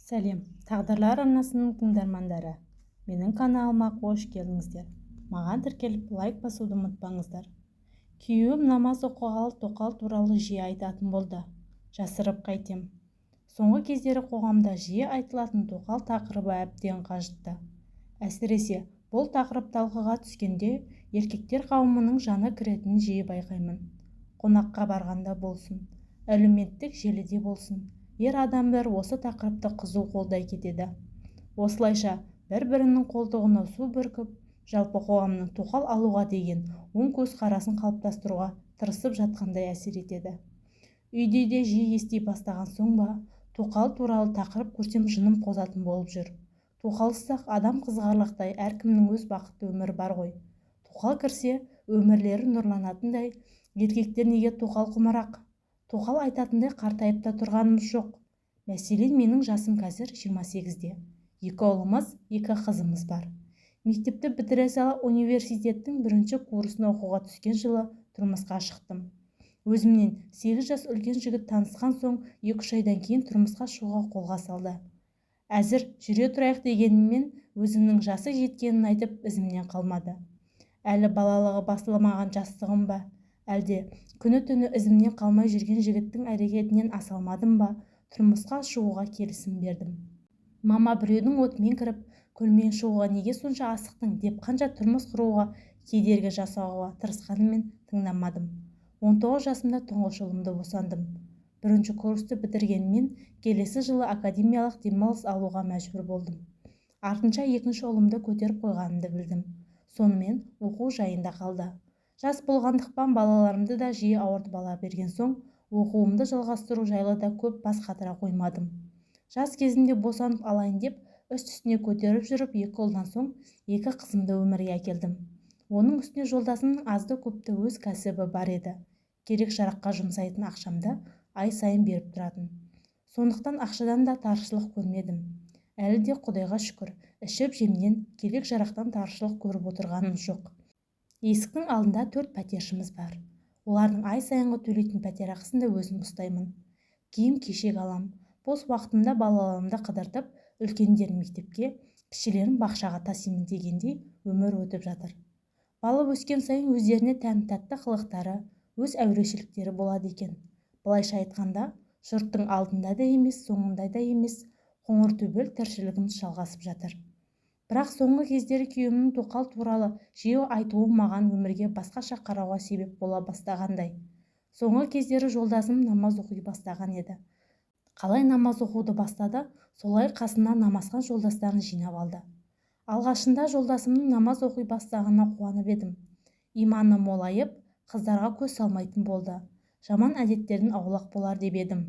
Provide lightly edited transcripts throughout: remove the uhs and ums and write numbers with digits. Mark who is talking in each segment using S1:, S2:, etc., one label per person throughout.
S1: Сәлем, Тағдырлар арнасының тыңдармандары! Менің каналыма қош келдіңіздер! Маған тіркеліп, лайк басуды ұмытпаңыздар. Күйеуім намаз оқығалы тоқал туралы жиі айтатын болды. Жасырып қайтем, соңғы кездері қоғамда жиі айтылатын тоқал тақырыбы әбден қажытты. Әсіресе бұл тақырып талқыға түскенде еркектер қауымының жаны кіретінін жиі байқаймын. Қонаққа барғанда болсын, әлеуметтік желіде болсын, ер адамдар осы тақырыпты қызу қолдай кетеді. Осылайша бір-бірінің қолтығына су бүркіп, жалпы қоғамның тоқал алуға деген оң көзқарасын қалыптастыруға тырысып жатқандай әсер етеді. Үйде де жиі ести бастаған соң ба, тоқал туралы тақырып көрсем, жыным қозатын болып жүр. Тоқалсыз-ақ адам қызығарлықтай әркімнің өз бақытты өмірі бар ғой. Тоқал кірсе, өмірлері нұрланатындай еркектер неге тоқал құмарақ? Тоқал айтатындай қартайып та тұрғанымыз жоқ. Мәселен, менің жасым қазір 28-де. Екі ұлымыз, екі қызымыз бар. Мектепті бітіре сала университеттің бірінші курсына оқуға түскен жылы тұрмысқа шықтым. Өзімнен 8 жас үлкен жігіт танысқан соң 2-3 айдан кейін тұрмысқа шығуға қолға салды. Әзір жүре тұрайық дегеніммен, өзінің жасы жеткенін айтып, ізімнен қалмады. Әлі балалығы басылмаған жастығым ба, әлде күні-түні ізімнен қалмай жүрген жігіттің әрекетінен аса алмадым ба, тұрмысқа шығуға келісім бердім. Мама біреудің отымен кіріп, көлмен шығуға неге сонша асықтың деп қанша тұрмыс құруға кедергі жасауға тырысқанымен, тыңдамадым. 19 жасымда тұңғыш ұлымды босандым. Бірінші курсты бітіргенмен, келесі жылы академиялық демалыс алуға мәжбүр болдым. Артынша екінші ұлымды көтеріп қойғанымды білдім. Сонымен оқу жайында қалды. Жас болғандықтан балаларымды да жиі ауыртып ала берген соң, оқуымды жалғастыру жайлы да көп бас қатыра қоймадым. Жас кезімде босанып алайын деп, үсті-үстіне көтеріп жүріп, екі ұлдан соң екі қызымды өмірге әкелдім. Оның үстіне жолдасымның азды-көпті өз кәсібі бар еді. Керек-жараққа жұмсайтын ақшамды ай сайын беріп тұратын. Сондықтан ақшадан да таршылық көрмедім. Әлі де, Құдайға шүкір, ішіп-жемнен, керек-жарақтан таршылық көріп отырғаным жоқ. Есіктің алдында төрт пәтершіміз бар. Олардың ай сайынғы төлейтін пәтер ақысын да өзім ұстаймын. Киім-кешек алам. Бос уақытымда балаларымды қыдыртып, үлкендерін мектепке, кішілерін бақшаға тасимын дегендей өмір өтіп жатыр. Бала өскен сайын өздеріне тән тәтті қылықтары, өз әурешіліктері болады екен. Былайша айтқанда, жұрттың алдында да емес, соңында да емес, қоңыртөбел тіршілігіміз жалғасып жатыр. Бірақ соңғы кездері күйеуімнің тоқал туралы жиі айтуы маған өмірге басқаша қарауға себеп бола бастағандай. Соңғы кездері жолдасым намаз оқи бастаған еді. Қалай намаз оқуды бастады, солай қасына намазхан жолдастарын жинап алды. Алғашында жолдасымның намаз оқи бастағанына қуанып едім. Иманы молайып, қыздарға көз салмайтын болды. Жаман әдеттерден аулақ болар деп едім.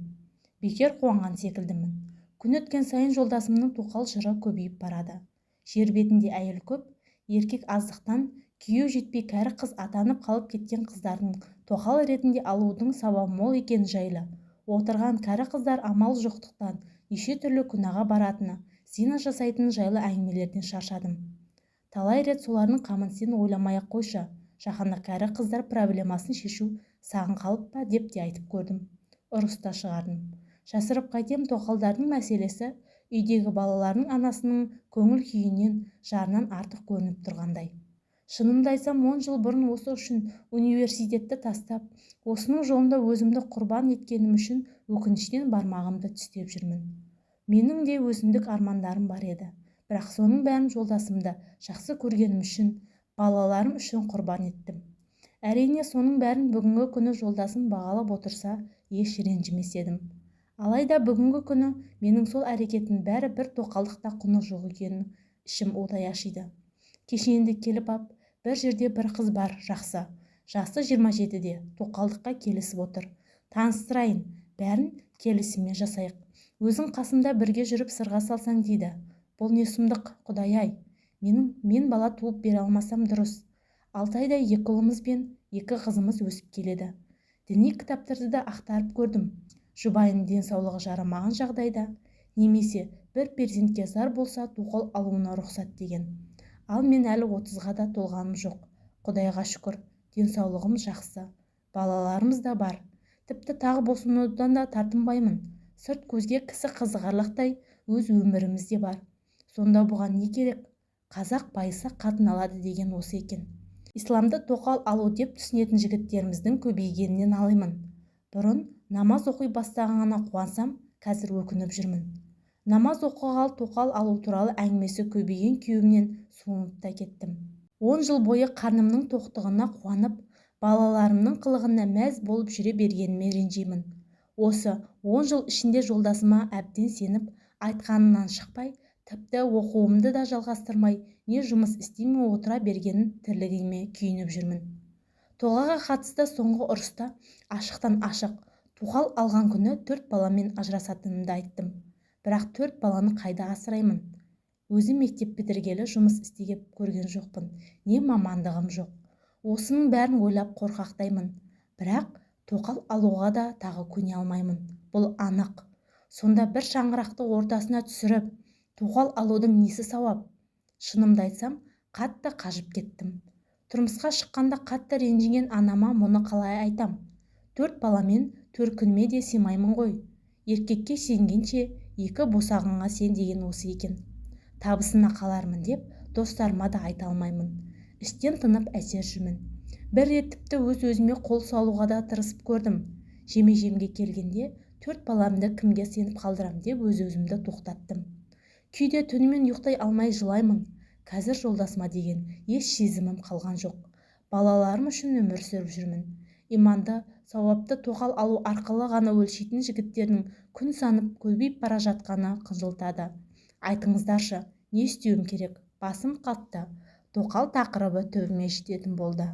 S1: Бекер қуанған секілдімін. Күн өткен сайын жолдасымның тоқал жыры көбейіп барады. Жер бетінде әйел көп, еркек аздықтан күйеу жетпей кәрі қыз атанып қалып кеткен қыздардың тоқал ретінде алудың сауабы мол екені жайлы, отырған кәрі қыздар амал жоқтықтан неше түрлі күнәға баратыны, зина жасайтыны жайлы әңгімелерден шаршадым. Талай рет солардың қамын сен ойламай-ақ қойшы, жаһандық кәрі қыздар проблемасын шешу саған қалып па деп те айтып көрдім. Ұрыс та шығардым. Жасырып қайтем, тоқалдардың мәселесі үйдегі балаларының анасының көңіл күйінен, жарынан артық көрініп тұрғандай. Шынымды айтсам, 10 жыл бұрын осы үшін университетті тастап, осының жолында өзімді құрбан еткенім үшін өкініштен бармағымды тістеп жүрмін. Менің де өзіндік армандарым бар еді. Бірақ соның бәрін жолдасымды жақсы көргенім үшін, балаларым үшін құрбан еттім. Әрине, соның бәрін бүгінгі күні жолдасым бағалап отырса, еш ренжімес едім. Алайда бүгінгі күні менің сол әрекетімнің бәрі бір тоқалдықта құны жоқ екенін ішім удай ашиды. Кеше енді келіп ап, бір жерде бір қыз бар, жақсы. Жасы 27-де, тоқалдыққа келісіп отыр. Таныстырайын, бәрін келісіммен жасайық. Өзің қасымда бірге жүріп сырға салсаң дейді. Бұл не сұмдық, Құдай-ай? Мен бала туып бере алмасам дұрыс. 6 айда екі ұлымыз бен екі қызымыз өсіп келеді. Діни кітаптарды да ақтарып көрдім. Жұбайының денсаулығы жарамаған жағдайда, немесе бір перзентке зар болса, тоқал алуына рұқсат деген. Ал мен әлі 30-ға да толғаным жоқ. Құдайға шүкір, денсаулығым жақсы. Балаларымыз да бар. Тіпті тағы босанудан да тартынбаймын. Сырт көзге кісі қызығарлықтай өз өміріміз де бар. Сонда бұған не керек? Қазақ байыса қатын алады деген осы екен. Исламды тоқал алу деп түсінетін жігіттеріміздің көбейгеніне налимын. Бұрын намаз оқи бастағанына қуансам, қазір өкініп жүрмін. Намаз оқығалы тоқал алу туралы әңгімесі көбейген күйеуімнен суынып та кеттім. 10 жыл бойы қарнымның тоқтығына қуанып, балаларымның қылығына мәз болып жүре бергеніме ренжимін. Осы 10 жыл ішінде жолдасыма әбден сеніп, айтқанынан шықпай, тіпті оқуымды да жалғастырмай, не жұмыс істемей отыра бергенін тірлігіме күйініп жүрмін. Тоғаға қатысты соңғы ұрыста ашықтан ашық, тоқал алған күні 4 баламен ажырасатынымды айттым. Бірақ 4 баланы қайда асыраймын? Өзім мектеп бітіргелі жұмыс істеп көрген жоқпын, не мамандығым жоқ. Осының бәрін ойлап қорқақтаймын. Бірақ тоқал алуға да тағы көне алмаймын. Бұл анық. Сонда бір шаңырақты ортасына түсіріп, тоқал алудың несі сауап? Шынымды айтсам, қатты қажып кеттім. Тұрмысқа шыққанда қатты ренжіген анама мұны қалай айтам? 4 баламен төркініме де сыймаймын ғой. Еркекке сенгенше 2 босағаңа сен деген осы екен. Табысына қалармын деп достарыма да айта алмаймын. Іштен тынып әсер жүрмін. Бір рет тіпті өз-өзіме қол салуға да тырысып көрдім. Жеме-жемге келгенде 4 баламды кімге сеніп қалдырам деп өз-өзімді тоқтаттым. Күйде түнімен ұйықтай алмай жылаймын. Қазір жолдасыма деген еш сезімім қалған жоқ. Балаларым үшін өмір сүріп жүрмін. Иманды, сауапты тоқал алу арқылы ғана өлшейтін жігіттердің күн санып көбейіп бара жатқаны қынжылтады. Айтыңыздаршы, не істеуім керек? Басым қатты. Тоқал тақырыбы түбіме жететін болды.